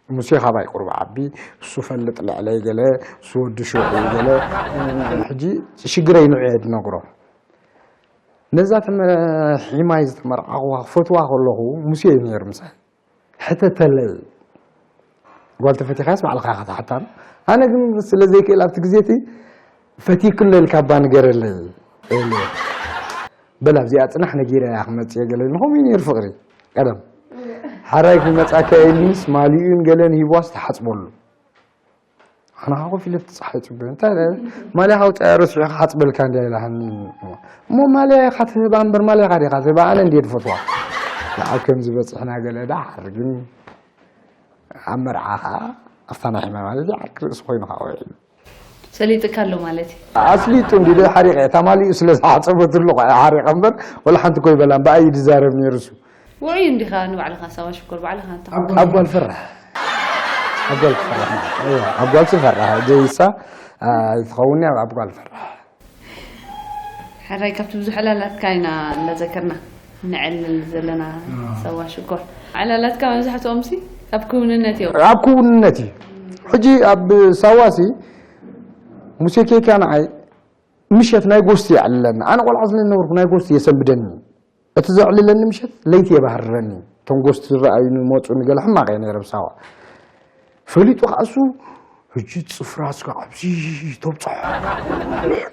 ሙሴ ካባይ ቁሩብ ዓቢ፣ እሱ ፈልጥ ልዕለይ ገለ፣ እሱ ወዲ ሹቕ እዩ ገለ። ሕጂ ሽግረይ ንዑ እየ ዝነግሮ። ነዛ ተመ-፣ ሒማይ ዝተመርዓኹዋ ክፈትዋ ከለኹ ሙሴ እዩ ነይሩ ምሳይ። ሕተተለይ። ጓል ተፈቲኻስ ባዕልኻ ኢኻ ትሓታ። ኣነ ግን ስለ ዘይክእል ኣብቲ ግዜ እቲ ፈቲክለ ኢልካ እባ ንገረለይ ኢለ። በል ኣብዚኣ ጽናሕ ነጊረያ ክመጽእ እየ ገለ ኢሉ። ከምኡ እዩ ነይሩ ፍቕሪ ቀደም። ሓራይ ክመጻካ ኢሉስ ማሊኡን ገለን ሂቧስ ትሓጽበሉ። ኣነ ኸዓ ኮፍ ኢለ እቲ ጸሓይ ጽበዮ። እንታይ ኢለ፣ ማልያኻ ኣውጽኣያ ረሲዐ ክሓጽበልካ እንድያ ኢላትኒ። እሞ ማልያ ኢኻ ትህባ እምበር ማልያኻ ዲኻ ትህባ? ኣነ እንድየ ዝፈትዋ። ደሓር ከምዚ በጺሕና ገለ ደሓር ግን ኣብ መርዓ ኸዓ ኣብታ ናይ ሕማይ ማለት እዩ ዓርኪ ርእሲ ኮይኑ ኸዓ ውዒሉ። ሰሊጥካ ኣሎ ማለት እዩ። ኣስሊጡ እንዲ ዶ ሓሪቐ፣ እታ ማሊኡ ስለ ዝሓጸበትሉ ኸዓ ሓሪቐ እምበር ወላ ሓንቲ ኮ ይበላን ብኣይ ድዛረብ ነይሩ እሱ። ውዑይ እንዲኻ ንባዕልኻ ሳዋ ሽኮር ባዕልኻ እንተ ኣብ ጓል ፈራሕ። ኣብ ጓል ፈራሕ። እወ፣ ኣብ ጓል ፈራሕ። ጀይሳ ኣይትኸውን ኣብ ጓል ፈራሕ። ሕራይ ካብቲ ብዙሕ ዕላላትካ ኢና እንዳዘከርና ንዕልል ዘለና። ሳዋ ሽኮር ዕላላትካ መብዛሕትኦም ሲ ኣብ ክውንነት እዮም። ኣብ ክውንነት እዩ። ሕጂ ኣብ ሳዋሲ ሙሴ ኬካ ንዓይ ምሸት ናይ ጎስቲ የዕልለኒ። ኣነ ቆልዓ ስለ ዝነበርኩ ናይ ጎስቲ የሰንብደኒ። እቲ ዘዕልለኒ ምሸት ለይቲ የባህርረኒ። እቶም ጎስቲ ዝረኣዩኒ መፁ ንገለ ሕማቕ እየ ነይረ ብሳዋ። ፈሊጡ ከዓ እሱ፣ "ሕጂ ፅፍራ እስከ ኣብዚ ተብፅሖ።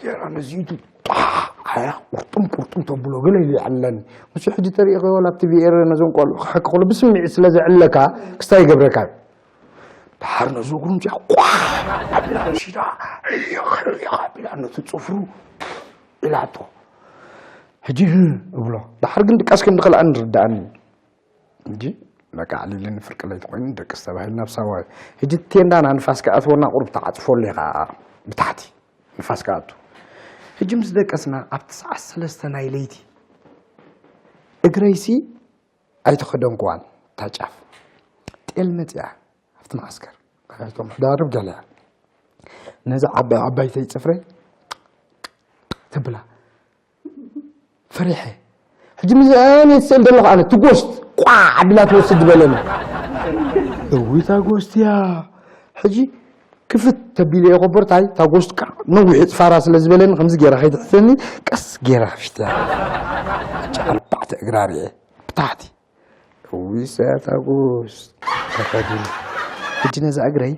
ጌራ ነዚ ኢዱ ጣሕ፣ ኣያ ቁርጥም ቁርጥም ተብሎ ገለ ኢሉ የዕልለኒ። ምስ ሕጂ ተሪእኸዮ ላብቲ ብኤረ ነዞም ቆልዑ ክሓኪ ከሎ ብስምዒት ስለ ዘዕልለካ ክስታይ ይገብረካ እዩ። ደሓር ነዚ እግሩ እዚኣ ቋሕ ኣቢላ መሲዳ፣ ሕይኽ ሕይኽ ኣቢላ ነቲ ፅፍሩ ኢላቶ። ሕጂ ህህ እብሎ። ደሓር ግን ድቃስ ከም ዝኸልኣኒ ርድኣኒ። እንጂ በቃ ኣዕሊለኒ ፍርቂ ለይቲ ኮይኑ ደቅስ ተባሂሉ ናብ ሳዋ እዩ። ሕጂ እቲ ቴንዳና ንፋስ ክኣትወና ቁሩብ ተዓፅፈሉ ኢኻ ብታሕቲ ንፋስ ክኣቱ። ሕጂ ምስ ደቀስና ኣብቲ ሰዓት ሰለስተ ናይ ለይቲ እግረይሲ ኣይተኸደንኩዋን እታ ጫፍ። ጤል መፂኣ ኣብቲ መዓስከር። እቶም ሕዳርብ ገለ ነዛ ዓባይ ዓባይተይ ፅፍረይ ትብላ። ፈሪሐ። ሕጂ ምስ ኣነ ትስእል ዘለኹ ኣነ፣ እቲ ጎስት ቋዕ ኣቢላ ትወስድ ዝበለኒ። እዊታ ጎስት እያ። ሕጂ ክፍት ተቢለ እየ ኮበርታይ፣ እታ ጎስት ቃዕ ነዊሕ ጽፋራ ስለ ዝበለኒ፣ ከምዚ ገይራ ከይትሕዘኒ፣ ቀስ ገይራ ከፊተ። ሕጂ ኣርባዕተ እግራ ርኤ፣ ብታሕቲ። እዊሰ፣ እታ ጎስት ተኸዲነ። ሕጂ ነዛ እግረይ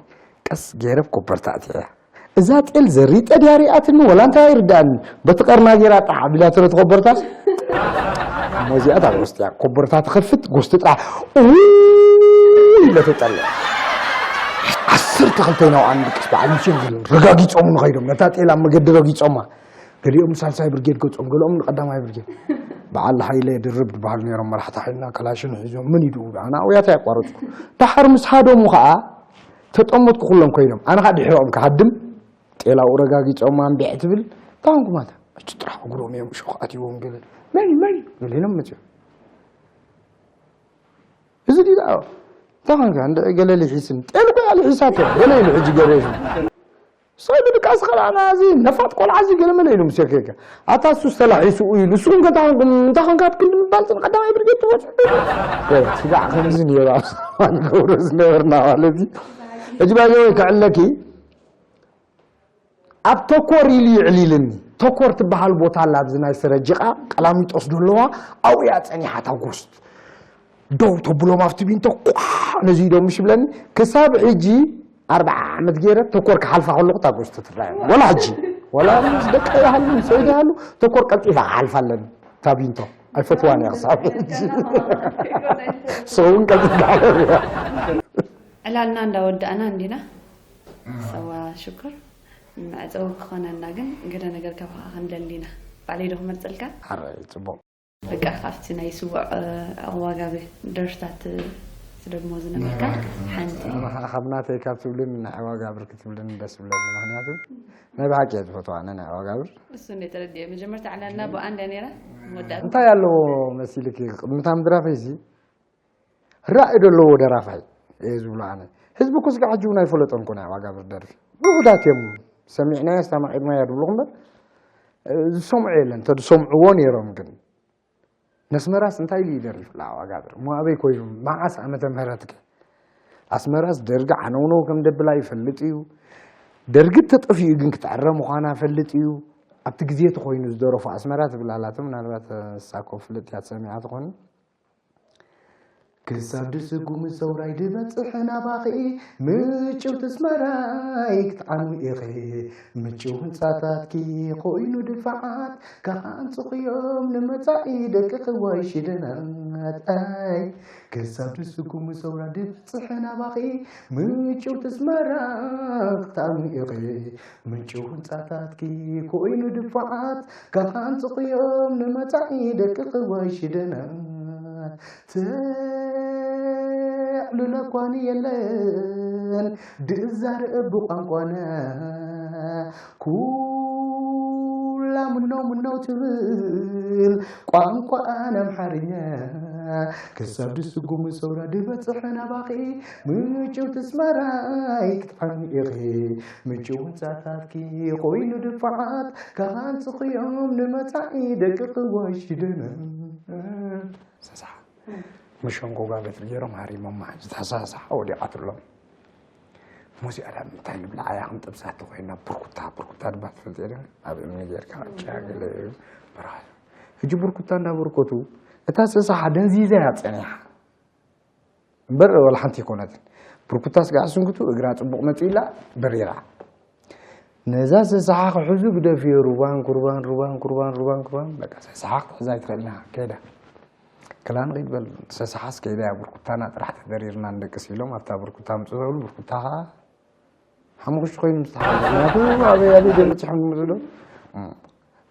ቀስ ገይረ ኮበርታ ኣትየ። እዛ ጤል ዘሪጠ ድያ ሪኣትኒ ወላ እንታይ ኣይርድኣኒ። በቲ ቀርና ገይራ ጣሕ ኣቢላቶ ነቲ ኮበርታ። እሞ እዚኣ እታ ጎስት እያ። ኮበርታ ትኸፍት፣ ጎስት ጥራሕ ኡይ ኢለ ተጠልዕ። ዓሰርተ ክልተ ናብኣን ድቅስ በዓል ሙሴን ገለን ረጋጊጾም ንኸይዶም። ነታ ጤል ኣብ መገዲ ረጊጾማ። ገሊኦም ንሳልሳይ ብርጌድ ገጾም፣ ገሊኦም ንቐዳማይ ብርጌድ። በዓል ሃይለ ድርብ ዝበሃሉ ነይሮም መራሕቲ ሓይልና፣ ከላሽን ሒዞም። ምን ይድኡ? ኣነ ኣውያት ኣየቋረጽኩ። ደሓር ምስ ሃደሙ ኸኣ ተጠመትኩ፣ ኩሎም ከይዶም። ኣነ ኸኣ ድሕሮም ክሃድም፣ ጤላኡ ረጋጊጾም ኣንቢዕ ትብል። እንታይ ኮንኩም ኣታ? እቱ ጥራሕ እግሮም እዮም እሾኽ ኣትይዎም ገለ። መን እዩ? መን እዩ? ገለ ኢሎም መጽዮም። እዚ ድዩ ደኣ? እንታይ ኮንካ? እንድዒ ገለ ልሒስን። ጤል እኮ እያ ልሒሳቶ። ገለ ኢሉ ሕጂ ገሬሱ። ሰብ ድቃስ ኸልኣና እዚ ነፋጥ ቆልዓ እዚ ገለ መለ ኢሉ ምስ ኬከ። ኣታ እሱስ ተላሒሱ ኢሉ። ንስኹም ከ እንታይ ኮንኩም? እንታይ ኮንካ? ኣብ ክንዲ ምባል ጽን ቀዳማይ ብርጌድ ትወጽእ። ገለ ስጋዕ ከምዚ ነይሩ ኣብ ሰማን ገብሮ ዝነበርና ማለት እዩ። ሕጂ ባይዘወይ ክዕለኪ ኣብ ተኮር ኢሉ ይዕሊልኒ። ተኮር ትበሃል ቦታ ኣላ ኣብዚ ናይ ስረ ጅቓ ቀላሚጦስ ዶ ኣለዋ? ኣብኡ እያ ጸኒሓ እታ ጎስት። ደው ተብሎም ኣብቲ ቢንቶ ቋ ነዚ ኢዶም ምሽ ብለኒ። ክሳብ ሕጂ ኣርብዓ ዓመት ገይረ ተኮር ክሓልፋ ከለኹ እታ ጎስቶ ትረኣየኒ። ወላ ሕጂ፣ ወላ ምስ ደቀ ይሃሉ፣ ምስ ሰይደ ይሃሉ፣ ተኮር ቀልጢፋ ክሓልፋ ኣለኒ። እታ ቢንቶ ኣይፈትዋን እያ ክሳብ ሕጂ። ሰውን ቀልጢፋ ክሓልፋ። ዕላልና እንዳወዳእና እንዲና። ሰዋ ሽኮር፣ መዕጸዊ ክኾነና ግን ገለ ነገር ካባኻ ክንደሊ ኢና። ባዕለይ ዶ ክመርጸልካ? ሓራይ ጽቡቕ። በቃ ካብቲ ናይ ስዉዕ ኣዋጋቢ ደርፍታት ትደግሞ ዝነበርካ ሓንቲ። ኣነ ከዓ ካብ ናተይ ካብ ትብልን ናይ ኣዋጋብር ክትብልን ደስ ብለኒ። ምክንያቱ ናይ ብሓቂ እየ ዝፈትዋ ኣነ ናይ ኣዋጋብር። እሱ እንደ ተረዲኤ መጀመርታ ዕላልና ብኣንዳ ነይራ። መወዳእታ እንታይ ኣለዎ መሲልኪ? ቅድሚ እታ ምድራፈይ እዚ ራእይ ዘለዎ ደራፋይ እየ ዝብሎ ኣነ። ህዝቢ እኮ ስጋዕ ሕጂ እውን ኣይፈለጦን እኮ ናይ ኣዋጋብር ደርፊ። ውሑዳት እዮም ሰሚዕናዮ ኣስተማቒርናዮ ዝብልኹ እምበር ዝሰምዑ የለን። እንተዝሰምዕዎ ነይሮም ግን ነስመራስ እንታይ ኢሉ እዩ ደሪፉላ ኣዋጋብር? እሞ ኣበይ ኮይኑ? መዓስ ዓመተ ምህረት ከ? ኣስመራስ ደርጊ ዓነውነው ከም ደብላ ይፈልጥ እዩ። ደርጊ ተጠፊኡ ግን ክትዕረ ምዃና ፈልጥ እዩ። ኣብቲ ግዜ ተኮይኑ ዝደረፎ ኣስመራ ትብል ኣላቶ። ምናልባት ንሳ እኮ ፍልጥ እያ ትሰሚዓ ትኾን። ክሳብ ድስጉም ሰውራይ ድበጽሕ ናባኺ ምጭውቲ ኣስመራይ ክትዓኑ ኢኺ። ምጭው ህንጻታትኪ ኮይኑ ድፋዓት ካኻን ጽኽዮም ንመጻኢ ደቂ ክዋይ ሽደናት። ኣይ ክሳብ ድስጉም ሰውራ ድበጽሕ ናባኺ ምጭውቲ ኣስመራ ክትዓኑ ኢኺ። ምጭው ህንጻታትኪ ኮይኑ ድፋዓት ካኻን ጽኽዮም ንመጻኢ ደቂ ክዋይ ሽደናት። ተዕልሎ እኳ የለን ድዛረብ ብቋንቋና። ኩላ ምነው ምነው ትብል ቋንቋ ኣምሓርኛ። ክሳብ ድስጉም ሰውራ ድበጽሕ ናባኺ ምጭውቲ ኣስመራይ ክትዓኑ ኢኺ። ምጭው ህንጻታትኪ ኮይኑ ድፋዓት ካኻን ጽኽዮም ንመጻኢ ደቂ ክዋይ ሽደናት። ሰሳሕ። መሸንጎጋ በትሪ ገይሮም ሃሪሞማ። ዝተሓሳሳሓ ወዲቓትሎም። ሙዚቃ ዳ እንታይ ንብላ እያ ክንጠብሳ ተኾይና ብርኩታ፣ ብርኩታ ድማ ትፈልጥ የለን? ኣብ እምኒ ጌርካ ቅጫ ገለ እዩ። በረኻ። ሕጂ ብርኩታ እንዳበርከቱ እታ ሰሳሓ ደንዚዛ እያ ጸኒሓ። እምበር ወላ ሓንቲ ኣይኮነትን። ብርኩታ ስጋዕ ስንክቱ እግራ ጽቡቕ መጺእላ በሪራ። ነዛ ሰሳሓ ክሕዙ ግደፍዮ ሩባን ኩርባን፣ ሩባን ኩርባን፣ ሩባን ኩርባን። በቃ ሰሳሓ ክትሕዛ ኣይትኽእልና። ከይዳ። ክላ ንኺድ በል። ሰሳሓስ ከይዳ እያ ብርኩታና ጥራሕ ተደሪርና ንደቅስ ኢሎም ኣብታ ብርኩታ ምጽእ ተብሉ ብርኩታ ኸዓ ሓሙኽሽቲ ኮይኑ ምስ ተሓረደ። ምክንያቱ ኣበይ ኣበይ ደም በጺሖም ዝመጽኡ ዶ?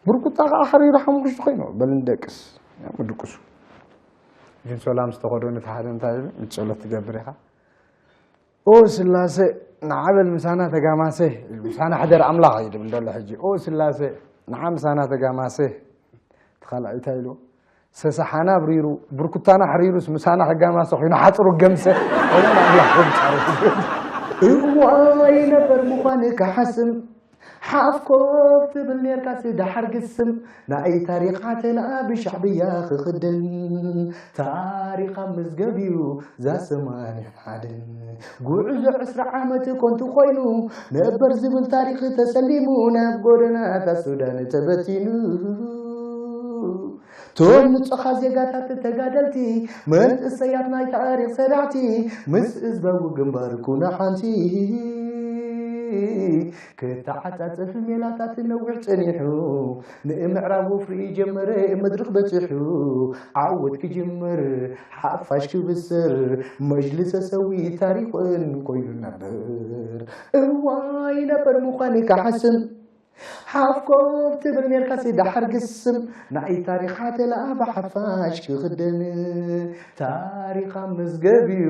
ብርኩታ ኸዓ ሓሪሩ ሓሙኽሽቲ ኮይኑ። በል ንደቅስ። ምድቅሱ። ግን ሰላም ዝተኸደኑ እቲ ሓደ እንታይ ኢሉ? ጸሎት ትገብር ኢኻ። ኦ ስላሴ ንዓ በል ምሳና ተጋማሰ። ምሳና ሕደር ኣምላኽ እዩ ድብል ዘሎ ሕጂ። ኦ ስላሴ ንዓ ምሳና ተጋማሰ። እቲ ካልኣይ እንታይ ኢሉ? ሰሳሓና ኣብሪሩ ብርኩታና ኣሕሪሩስ ምሳና ከጋማሰ ኮይኑ ሓፅሩ ገምሰ። እሞ ኣምላኽ ከምፃሩ። እዋይ ነበር ምዃን ክሓስም ሓፍ ኮፍ ትብል ኔርካስ ደሓር ግስም ናይ ታሪኻ ተላ ብሻዕብያ ክኽደን ታሪኻ መዝገብ እዩ ዛሰማንያ ሓደን ጉዕዞ ዕስራ ዓመት ኮንቱ ኮይኑ ነበር ዝብል ታሪኽ ተሰሊሙ ናብ ጎደናታት ሱዳን ተበቲኑ ቶም ንጹኻ ዜጋታት ተጋደልቲ መንእሰያት ናይ ታሪኽ ሰራሕቲ ምስ ህዝባዊ ግንባር ኩና ሓንቲ ክተዓጻጸፍ ሜላታት ነዊሕ ጸኒሑ ንምዕራብ ወፍሪ ጀመረ መድረኽ በጺሑ ዓወት ክጅምር ሓፋሽ ክብስር መጅልሰ ሰዊ ታሪኽን ኮይኑ ነበር እዋይ ነበር ምዃን ክሓስም ሓፍ ኮፍ ትብል ኔርካሲ ደሓር ግስም ናይ ታሪኻ ተላ ብሓፋሽ ክኽደን ታሪኻ መዝገብ እዩ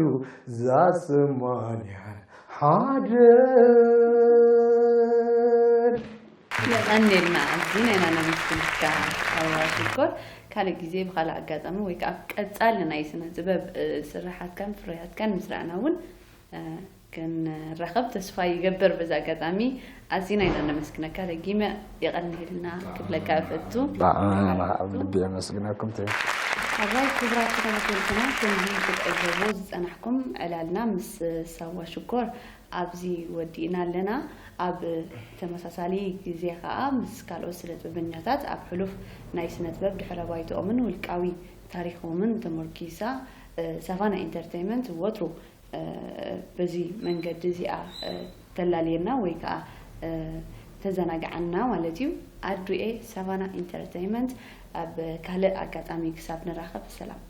ዛሰማንያ ሓደን የቐንየልና ኣዚና ኢና ነመስግነካ ኣዋ ሽኮር። ካልእ ግዜ ብኻልእ ኣጋጣሚ ወይ ከዓ ኣብ ቀፃሊ ናይ ስነ ጥበብ ስራሓትካን ፍርያትካን ምስ ረኣና እውን ክንራኸብ ተስፋ ይገብር። በዚ ኣጋጣሚ ኣዚና ኢና ነመስግነካ። ደጊመ የቐንየልና ክብለካ እፈቱ። ብልቢ የመስግነኩም። ኣባይ ክቡራት ተኸታተልትና ከምዚ ክትዕዘቦ ዝፀናሕኩም ዕላልና ምስ ሳዋ ሽኮር ኣብዚ ወዲእና ኣለና። ኣብ ተመሳሳሊ ግዜ ከዓ ምስ ካልኦት ስነ ጥበበኛታት ኣብ ሕሉፍ ናይ ስነ ጥበብ ድሕረ ባይትኦምን ውልቃዊ ታሪኾምን ተመርኪሳ ሳቫና ኢንተርቴይመንት ወትሩ በዚ መንገዲ እዚኣ ተላልየና ወይ ከዓ ተዘናግዓና ማለት እዩ። ኣዱኤ ሳቫና ኢንተርቴይመንት፣ ኣብ ካልእ ኣጋጣሚ ክሳብ ንራኸብ ሰላም።